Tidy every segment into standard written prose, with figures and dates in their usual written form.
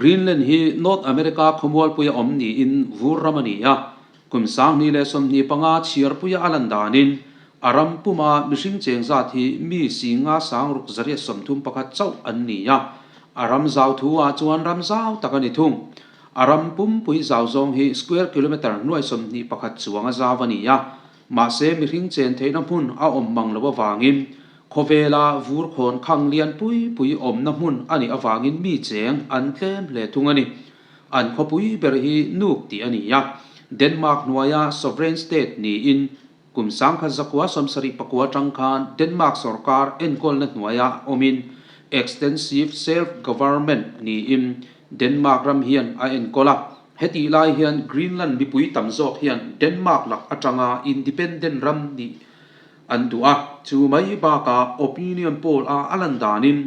Greenland hi North America khawmualpuia awm niin vur ram a ni a, kum 2025 chhiarpuia a lan danin a ram puma mihring cheng zat hi mi singa sangruk zariat 31 chauh an ni a, a ram zau thu ah chuan ram zau tak a ni thung. A ram pumpui zau zawng hi square kilometre nuai 21 chuang a zau a ni a, mahse mihring chen theihna hmun a awm mang lo avangin Khawvela vur khawn khang lian pui pui awmna hmun a nih avangin mi cheng an tlem hle thung a ni. An khawpui ber hi Nuuk tih a ni a, Denmark hnuaia sovereign state niin kum 1974 atang khan Denmark sorkar enkawlna hnuaia awmin extensive self-government niin Denmark ram hian a enkawl a. Hetih lai hian Greenland mipui tam zawk hian Denmark lak atanga independent ram nih an duh a, chu mai bakah opinion poll a a lan danin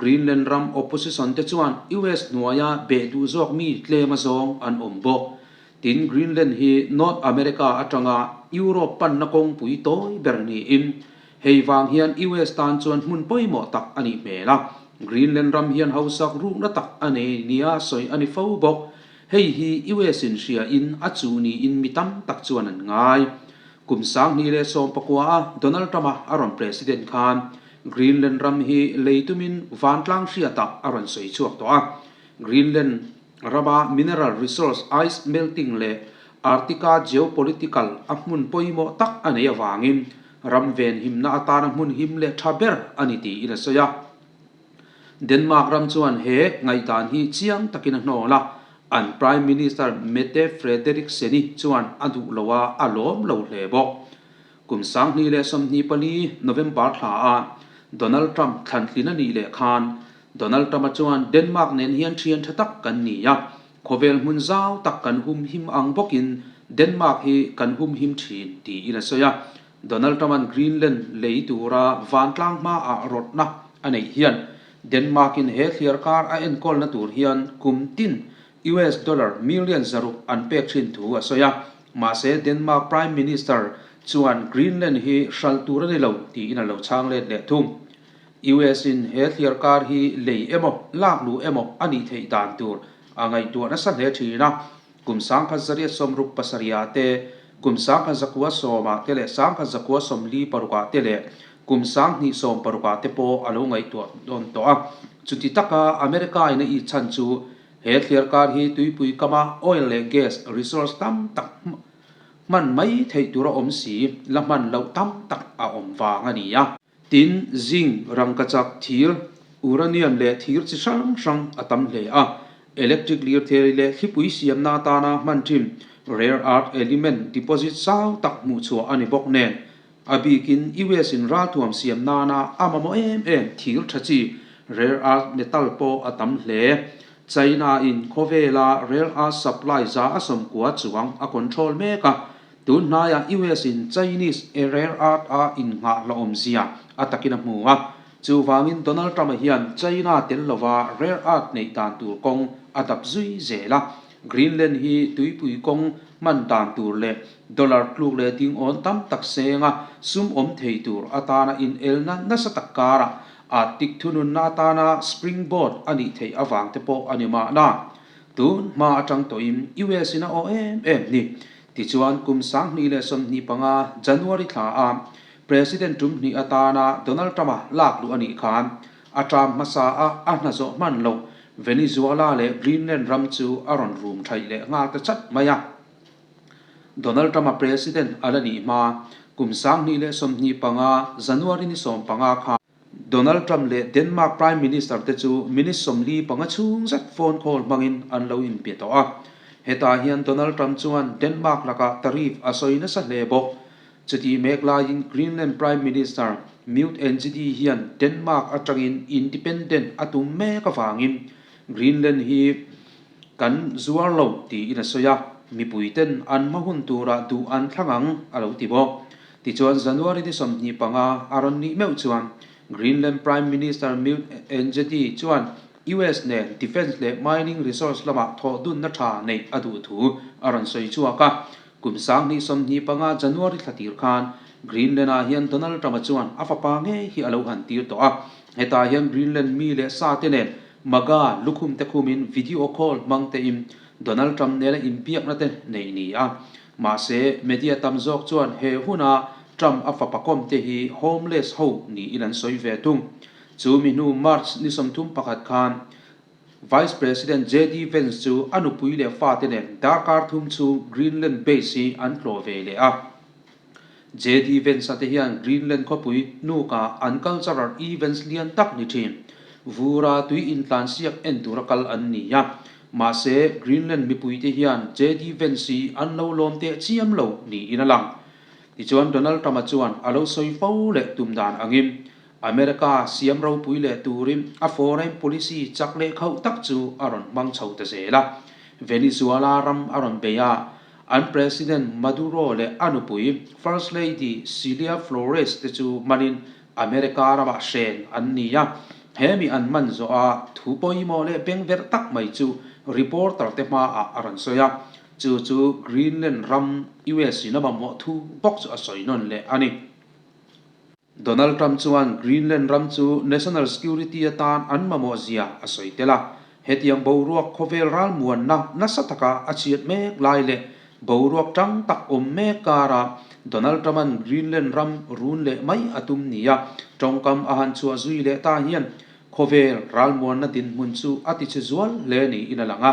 Greenland ram opposition te chuan US hnuaia beh duh zawk mi tlem a zawng an awm bawk. Tin, Greenland hi North America atanga Europe panna kawngpui tawi ber niin hei vang hian US tan chuan hmun pawimawh tak a nih hmel a, Greenland ram hian hausak rukna tak a nei nia sawi a ni fo bawk. Hei hi US in hria in a chu niin mi tam tak chuan an ngai. Kum 2019 a Donald Trump-a a rawn president khan Greenland ram hi lei tumin vantlang hriatah a rawn sawi chhuak tawh a. Greenland rama mineral resource ice melting leh Arctic-a geopolitical a hmun pawimawh tak a nei avangin ram venhimna atana hmun him leh tha ber a ni tiin a sawi a. Denmark ram chuan he ngaihdan hi chiang takin a hnawl a, an Prime Minister Mette Frederiksen-i chuan a duh lo a, a lawm lo hle bawk. Kum 2024 November thla a Donald Trump thlantlin a nih leh khan Donald Trump-a chuan Denmark nen hian thian tha tak kan ni a, khawvel hmun zau tak kan humhim ang bawkin Denmark hi kan humhim thin tiin a sawi a. Donald Trump-a'n Greenland lei tura vantlang hmaah rawtna a neih hian Denmark-in he thliarkar a enkawlna tur hian kum tin US dollar million zaruk an pek thin thu a sawi a. Mahse, Denmark Prime Minister chuan Greenland hi hralh tur a ni lo tiin a lo chhang let leh thung. US-in he thliarkar hi lei emaw, lak luh emaw a nih theih dan tur a ngaihtuah nasa hle thin a. Kum 1967 te, kum 1910 te leh 1946 te leh kum 2016 te pawh a lo ngaihtuah dawn tawh a. Chuti taka America in a ih chhan chu he thliarkar hi tuipui kama oil leh gas resource tam tak hman mai theih tur a awm si, la hman loh tam tak a awm vang a ni a. Tin, zinc, rangkachak, thir, uranium leh thir chi hrang hrang a tam hle a. Electric lirthei leh thlipui siamna atana hman thin rare earth element deposit zau tak hmuhchhuah a ni bawk nen, a bikin US in ralthuam siam nana a mamawh em em thir tha chi rare earth metal pawh a tam hle. China in khawvela rare earth supply za a sawmkua chuang a control mek a, Tun hnaiah US in Chinese e rare earth a innghah hlauhawmzia a takin a hmu a, chuvangin Donald Trump-a hian China tel lova rare earth neih dan tur kawng a dap zui zel a. Greenland hi tuipui kawng hman dan tur leh dollar tluk leh dingawn tam tak senga sum awm thei tur atana inelna nasa tak karah Arctic thununna atana springboard a nih theih avang te pawh a ni mahna. Tun hma atang tawhin US in a aw em em ni. Tichuan kum 2025 January thla a President tum hnih atana Donald Trump-a lak luh a nih khan a term hmasa a a hna zawh hman loh Venezuela leh Greenland ram chu a rawn rum thaih leh nghal ta chat mai a. Donald Trump-a President a la nih hma kum 2025 January ni 15 khan Donald Trump leh Denmark Prime Minister te chu minute 45 chhung zet phone call hmangin an lo inpe tawh a. Hetah hian Donald Trump chuan Denmark lakah tariff a sawi nasa hle bawk. Chutih mek laiin Greenland Prime Minister Mute Engidi hian Denmark atangin independent a tum mek avangin Greenland hi kan zuar lo tiin a sawi a, mipuiten an hma hun turah duh an thlang ang a lo ti bawk. Tichuan January ni 25 a rawn nih meuh chuan Greenland Prime Minister Mute Engedi chuan US nen defence leh mining resource lamah thawh dunna tha neih a duh thu a rawn sawi chhuak a. Kum 2025 January thla tir khan Greenland-ah hian Donald Trump-a chuan a fapa ngei hi a lo han tir tawh a. Hetah hian Greenland mi leh sa te nen MAGA lukhum te khumin video call hmang tein Donald Trump nena inbiakna te nei ni a. Mahse, media tam zawk chuan he huna Trump a fapa kawm te hi homeless ho niin an sawi ve thung. Chu mi hnu March ni 31 khan Vice President JD Vance chu a nupui leh fate nen darkar thum chhung Greenland base hi an tlawh ve leh a. JD Vance-a te hian Greenland khawpui Nuuk-ah an cultural events lian tak ni thin. Vura tui intlansiak en tura kal an ni a. Mahse, Greenland mipuite hian JD Vance hi an lo lawm teh chiam lo niin a lang. Tichuan Donald Trump-a chuan a lo sawi fo leh tum dan angin America siam ropui leh turin a foreign policy chak leh khauh tak chu a rawn hmang chho ta zel a. Venezuela ram a rawn bei a, an President Maduro leh a nupui First Lady Cilia Flores te chu hmanin America ramah hren an ni a. He mi an hman zawh a thu pawimawh leh bengverh tak mai chu reporter te hmaah a rawn sawi a. Chu chu Greenland ram US in a mamawh thu bawk chu a sawi nawn leh a ni. Donald Trump chuan Greenland ram chu national security atan an mamawh zia a sawi tel a. Hetiang boruak khawvel ralmuanna nasa taka a chhiat mek lai leh boruak tang tak awm mek karah Donald Trump-a'n Greenland ram run leh mai a tum nia tawngkam a han chhuah zui leh ta hian khawvel ralmuanna dinhmun chu a tichhe zual hle niin a lang a.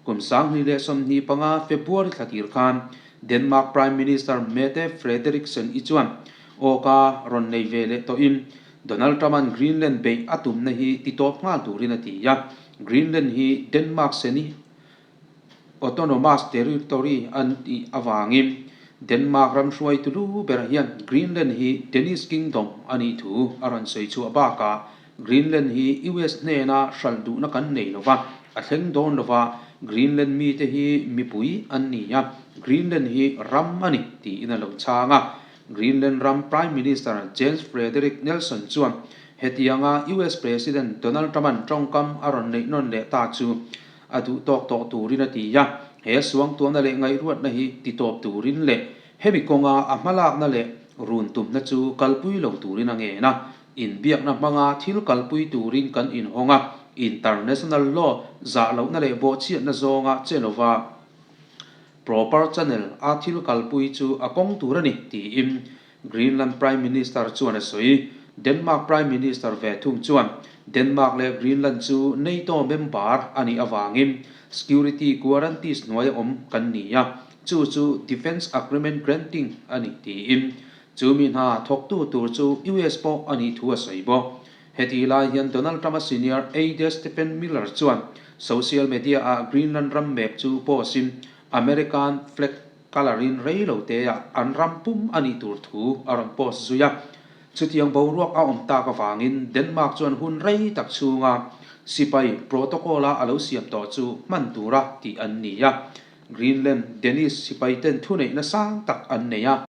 Kum 2025 February thla tir khan Denmark Prime Minister Mette Frederiksen-i chuan awka rawn nei ve leh tawhin Donald Trump-a'n Greenland beih a tumna hi ti tawp nghal turin a ti a. Greenland hi Denmark seni autonomous territory an tih avangin Denmark ram hruaitu lu ber hian Greenland hi Danish Kingdom a nih thu a rawn sawi chhuah bakah Greenland hi US hnena hralh duhna kan nei lo va, a thleng dawn lo va, Greenland mite hi mipui an ni a, Greenland hi ram a ni, tiin a lo chhang a. Greenland ram Prime Minister Jens Frederik Nielsen chuan hetianga US President Donald Trump-a'n tawngkam a rawn neih nawn leh ta chu a duh tawk tawh turin a ti a, he suangtuahna leh ngaihruatna hi titawp turin leh hemi kawnga a hmalakna leh run tumna chu kalpui lo turin a ngen a. Inbiakna hmanga thil kalpui turin kan inhawng a, international law zah lohna leh bawhchhiatna zawnga che lova proper channel a thil kalpui chu a kawng tur a ni, tiin Greenland Prime Minister chuan a sawi. Denmark Prime Minister ve thung chuan Denmark leh Greenland chu NATO member a nih avangin security guarantees hnuaia awm kan ni a, chu chu defence agreement granting a ni, tiin Chu mi hna thawktu tur chu US pawh a nih thu a sawi bawk. Heti lai hian Donald Trump-a senior aide Stephen Miller chuan social media-ah Greenland ram mek chu post-in American flag colour-in rei lo teah an ram pum a nih tur thu a rawn post zui a. Chutiang boruak a awm tak avangin Denmark chuan hun rei tak chhunga sipai protocol-a a lo siam tawh chu hman tura tih an ni a. Greenland Danish sipaiten thuneihna sang tak an nei a.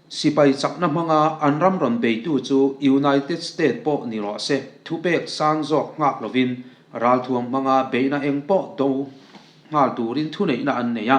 Sipai chakna hmanga an ram rawn beitu chu United State pawh ni rawh se, thupek sang zawk nghak lovin ralthuam hmanga beihna eng pawh do nghal turin thuneihna an nei a.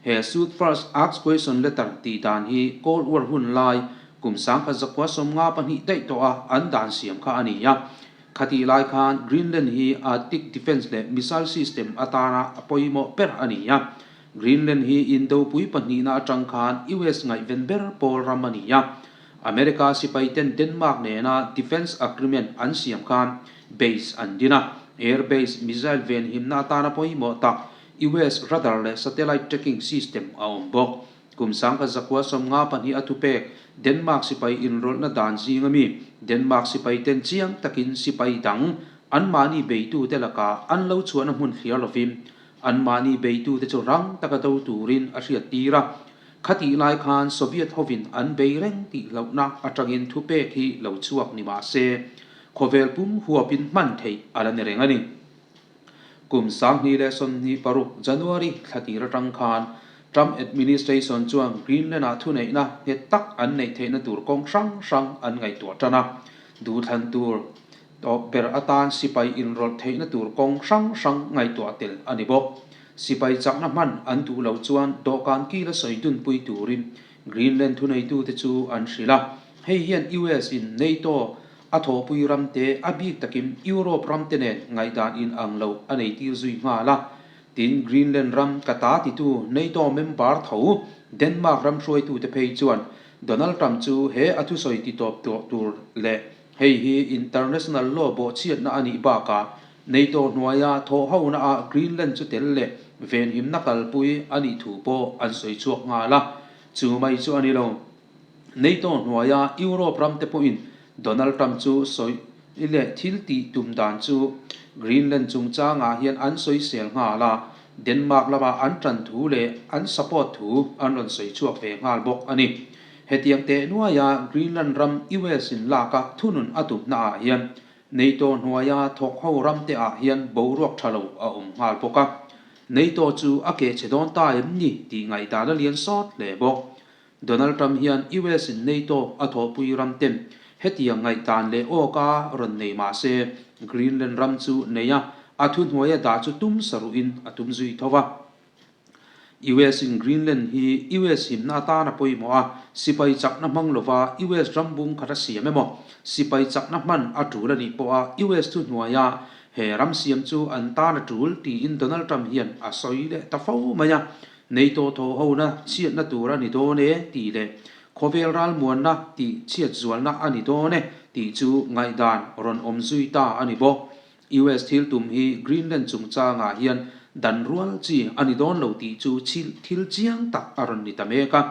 He Shoot First Ask Question Later tih dan hi Cold War hun lai kum 1952 daih tawha an dan siam kha a ni a. Khatih lai khan Greenland hi Arctic Defence leh Missile System atana a pawimawh ber a ni a. Greenland hi Indopui pahnihna atang khan US ngaihven ber pawl ram a ni a. America sipaiten Denmark nena Defence Agreement an siam khan base an din a. Air base missile venhimna atana pawimawh tak US radar leh satellite tracking system a awm bawk. Kum 1992 a thupek Denmark sipai inrawlhna dan zinga mi Denmark sipaiten chiang takin sipai dang anmahni beitute lakah an lo chhuahna hmun thliar lovin Anmahni beitute chu rang taka do turin a hriattir a. Khatih lai khan Soviet hovin an bei reng tih hlauhna atangin thupek hi lo chhuak ni mah se, khawvel pum huapin hman theih a la ni reng a ni. Kum 2026 January thla tir atang khan Trump administration chuan Greenland-ah thuneihna nghet tak an neih theihna tur kawng hrang hrang an ngaihtuah tan a. Duhthlan tur Tawp ber atan sipai inrawlh theihna tur kawng hrang hrang ngaihtuah tel a ni bawk. Sipai chakna hman an duh loh chuan dawhkan kila sawi dunpui turin Greenland thuneitute chu an hrilh a. Hei hian US in NATO a thawhpui ramte a bik takin Europe ramte nen ngaihdan inang lo a neitir zui nghal a. Tin, Greenland ram ka ta titu NATO member tho Denmark ram hruaitute phei chuan Donald Trump chu he a thusawi titawp tawh tur leh hei hi international law bawhchhiatna a nih bakah NATO hnuaia thawhhonaah Greenland chu tel leh venhimna kalpui a nih thu pawh an sawi chhuak nghal a, chu mai chu a ni lo. NATO hnuaia Europe ramte pawhin Donald Trump chu sawi leh thil tih tum dan chu Greenland chungchangah hian an sawisel nghal a, Denmark lamah an tan thu leh an support thu an rawn sawi chhuak ve nghal bawk a ni. Hetiang teh nuaia Greenland ram US in laka thunun a tumna ah hian NATO hnuaia thawk ho ramte ah hian boruak tha lo a awm nghal bawk a. NATO chu a keh chhe dawn ta em ni tih ngaihdan a lian sawt hle bawk. Donald Trump hian US in NATO a thawhpui ram ten hetiang ngaihdan leh awka rawn nei mah se, Greenland ram chu nei a, a thuhnuaia dah chu tum saruhin a tum zui tho va. US in Greenland hi US himna atan a pawimawh a, sipai chakna hmang lova US ram bung khat a siam emaw, sipai chakna hman a tul a nih pawha US thuhnuaia he ram siam chu an tan a tul tiin Donald Trump hian a sawi leh ta fo mai a. NATO thawhhona chhiatna tur a ni dawn e tih leh khawvel ralmuanna tih chhiat zualna a ni dawn e tih chu ngaihdan rawn awm zui ta a ni bawk. US thil tum hi Greenland chungchangah hian dan rual chi a ni dawn lo tih chu thil chiang tak a rawn ni ta mek a.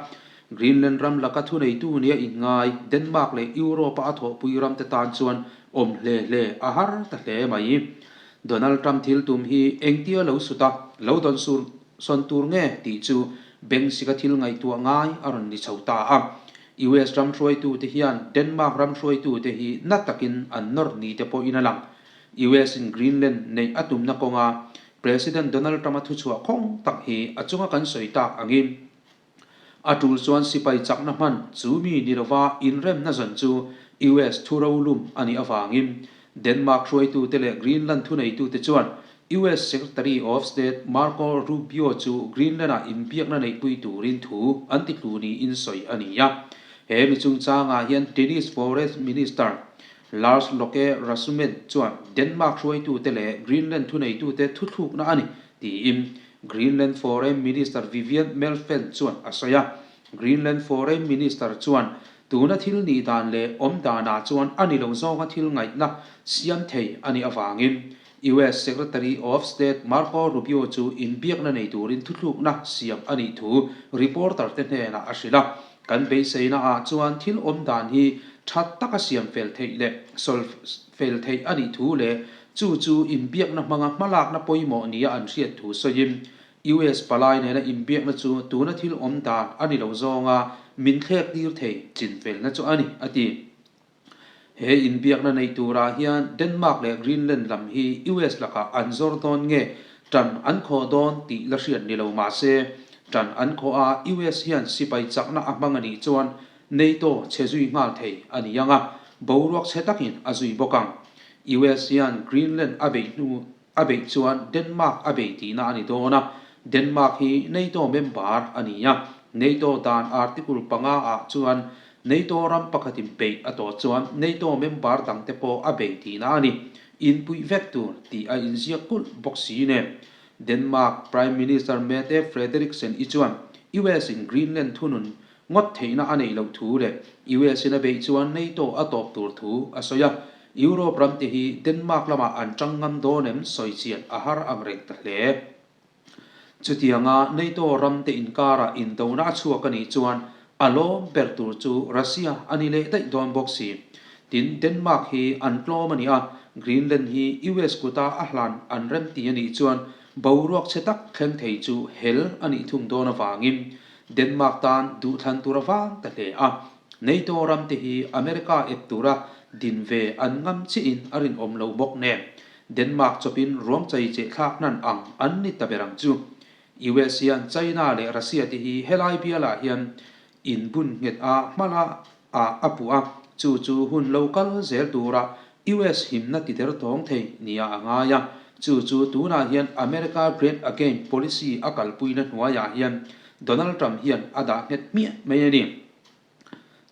Greenland ram laka thuneitu nia inngai Denmark leh Europe-a a thawhpui ramte tan chuan awm hle hle a har ta hle mai. Donald Trump thil tum hi engtia lo sut a, lo dawn sur Sawn tur nge tih chu Bengsika thil ngaihtuah ngai a rawn ni chho ta a. US ram hruaitute hian Denmark ram hruaitute hi na takin an nawr ni te pawhin a lang. US in Greenland neih a tumna kawnga President Donald Trump-a thuchhuah khawng tak hi a chunga kan sawi tak angin A tul chuan sipai chakna hman chu mi ni lova inremna zan chu US thu rolum a nih avangin Denmark hruaitute leh Greenland thuneitute chuan US Secretary of State Marco Rubio chu Greenland-ah inbiakna neihpui turin thu an ti tlu niin sawi a ni a. He mi chungchangah hian Danish Foreign Minister Lars Lokke Rasmussen chuan Denmark hruaitute leh Greenland thuneitute thuthlukna a ni tiin Greenland Foreign Minister Vivian Motzfeldt chuan a sawi a. Greenland Foreign Minister chuan tuna thil nih dan leh awm danah chuan a ni lo zawnga thil ngaihna siam thei a nih avangin US Secretary of State Marco Rubio chu inbiakna nei turin thuthlukna siam a nih thu reporter te hnenah a hrilh a. Kan beiseina ah chuan thil awm dan hi tha taka siam fel theih leh sawl fel theih a nih thu leh chu chu inbiakna hmanga hmalakna pawimawh nia an hriat thu sawiin US palai nena inbiakna chu tuna thil awm dan a ni lo zawnga min thlek tir thei chinfelna chu a ni, a ti. He inbiakna neih turah hian Denmark leh Greenland lam hi US lakah an zawr dawn nge tan an khawh dawn tih la hriat ni lo mah se, tan an khawh a US hian sipai chakna a hmang a nih chuan NATO chhe zui nghal thei a ni ang a, boruak chhe takin a zui bawk ang. US hian Greenland a beih hnu A beih chuan Denmark a bei tihna a ni dawn a, Denmark hi NATO member a ni a, NATO dan article panga ah chuan NATO ram pakhatin beih a tawh chuan NATO member dangte pawh a bei tihna a ni, inpuih vek tur tih a inziak kulh bawk si nen. Denmark Prime Minister Mette Frederiksen i chuan US in Greenland thunun Ngawt theihna a neih loh thu leh US in a beih chuan NATO a tawp tur thu a sawi a, Europe ram te hi Denmark lamah an tang ngam dawn em sawi chian a har ang reng ta hle. Chutianga NATO ram te inkarah indona a chhuak a nih chuan a lawm ber tur chu Russia a ni leh daih dawn bawk si. Tin, Denmark hi an tlawm a ni a, Greenland hi US kuta a hlan an remti a nih chuan boruak chhe tak thleng thei chu hel a nih thung dawn avangin Denmark tan duhthlan tur a vang ta hle a, NATO ram te hi America ep tura din ve an ngam chiahin a rinawm lo bawk nen, Denmark chawpin ruangchai cheh thlak hnan ang an ni ta ber ang chu. US hian China leh Russia te hi helai bialah hian inbun nghet a hmala ah a puh a, chu chu hun lo kal zel tura US himna ti der tawng thei nia a ngai a, chu chu tunah hian America Great Again policy a kalpuina hnuaiah hian Donald Trump hian a dah nghet hmiah mai a ni.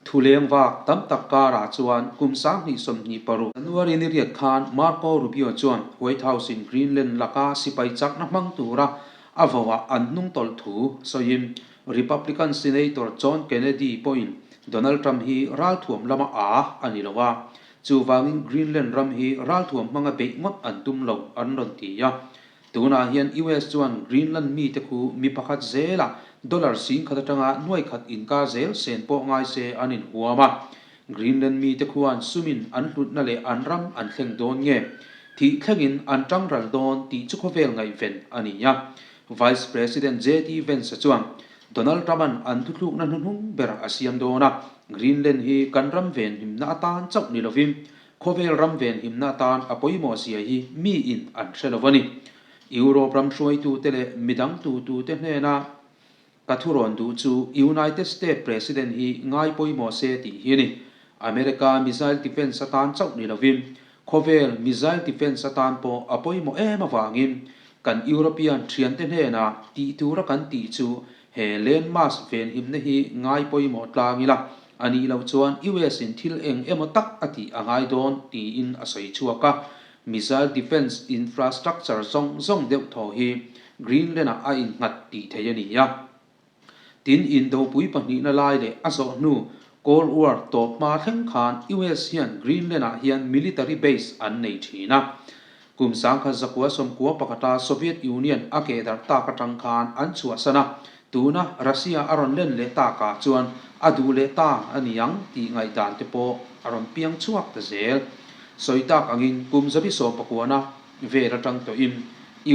Thuleng vak tam tak karah chuan kum 2026 January ni riat khan Marco Rubio chuan White House-in Greenland laka sipai chakna hmang tura a voah an hnungtawlh thu sawiin Republican Senator John Kennedy pawhin Donald Trump hi ralthuam lama a a ni lo a, chuvangin Greenland ram hi ralthuam hmanga beih ngawt an tum lo an rawn ti a. Tunah hian US chuan Greenland mite khu mi pakhat zelah dollar 10,000 atanga nuai khat inkar zel sen pawh ngai se an inhuam a. Greenland mite khuan sumin an hlutna leh an ram an thleng dawn nge? Thih thlengin an tangral dawn tih chu khawvel ngaihven a ni a. Vice President JD Vance-a chuan Donald Trump-a'n an thuthlukna hnuhnung ber a siam dawn a, Greenland hi kan ram venhimna atan chauh ni lovin Khawvel ram venhimna atan a pawimawh zia hi miin an hre lo a ni. Europe ram hruaitute leh midang tutute hnena ka thurawn duh chu United States President hi ngai pawimawh se tih hi a ni. America missile defence atan chauh ni lovin khawvel missile defence atan pawh a pawimawh em avangin kan European thiante hnena tih tura kan tih chu He landmass venhimna hi ngai pawimawh tlang ila, a nih loh chuan US in thil eng emaw tak a tih a ngai dawn tiin a sawi chhuak a. Missile defence infrastructure zawng zawng deuh thaw hi Greenland-ah a innghat tih theih a ni a. Tin, indopui pahnihna lai leh a zawh hnu Cold War tawp hma thleng khan US hian Greenland-ah hian military base an nei thin a. Kum 1991a Soviet Union a keh darh tak atang khan an chhuahsan a, tuna Russia a rawn len leh takah chuan a duh leh ta a ni ang tih ngaihdan te pawh a rawn piang chhuak ta zel. Sawi tak angin kum 1990 vel atang tawhin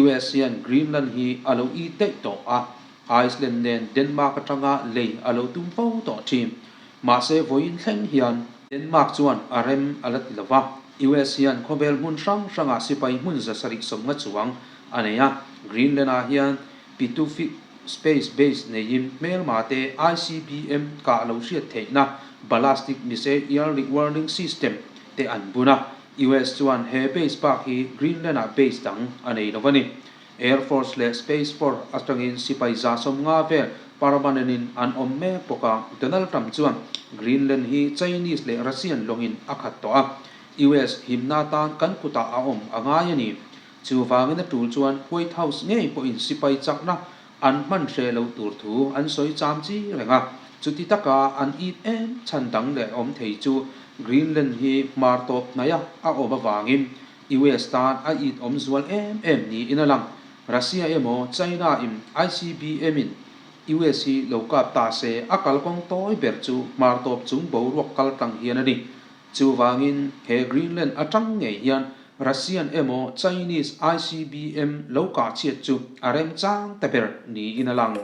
US hian Greenland hi a lo it daih tawh a, Iceland nen Denmark atanga lei a lo tum fo tawh thin. Mahse vawiin thleng hian Denmark chuan a rem a la ti lo va. US hian khawvel hmun hrang hrangah sipai hmun 750 chuang a nei a. Greenland-ah hian Pituffik Space Base neiin hmelma te ICBM kah lo hriat theihna Ballastic Missile Early Warning System te an bun a. US chuan he base bak hi Greenland-ah base dang a nei lo a ni. Air Force leh Space Force atangin sipai 150 vel permanent-in an awm mek bawk a, Donald Trump chuan Greenland hi Chinese leh Russian lawngin a khat tawh a, US himna tan kan kutah a awm a ngai a ni. Chuvangin a tul chuan White House ngei pawhin sipai chakna an hman hreh loh tur thu an sawi cham chi reng a, chuti taka an it em chhan dang leh awm thei chu Greenland hi hmar tawp hnaia a awm avangin US tan a it awm zual em em niin a lang. Russia emaw China in ICBM in US hi lo kap ta se a kalkawng tawi ber chu hmar tawp chung boruak kal tlang hian a ni. Chuvangin he Greenland atang ngei hian Russian emaw Chinese ICBM lo kah chhiat chu a remchang ta ber niin a lang.